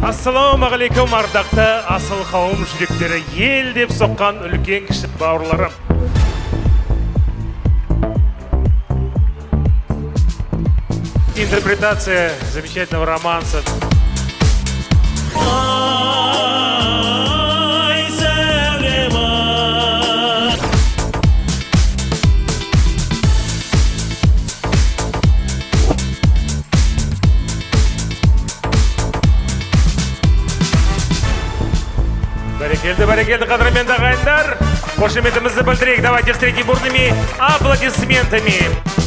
Ассалаумағалейкум, ардақты асыл қауым, жүректері ел деп соққан үлкен кіші бауырларым! Интерпретация замечательного романса. Ай, сәулем, ай. Бәрекелді, бәрекелді, қадірменді ағайындар! Қошеметімізді білдірейік. Давайте встретим бурными аплодисментами.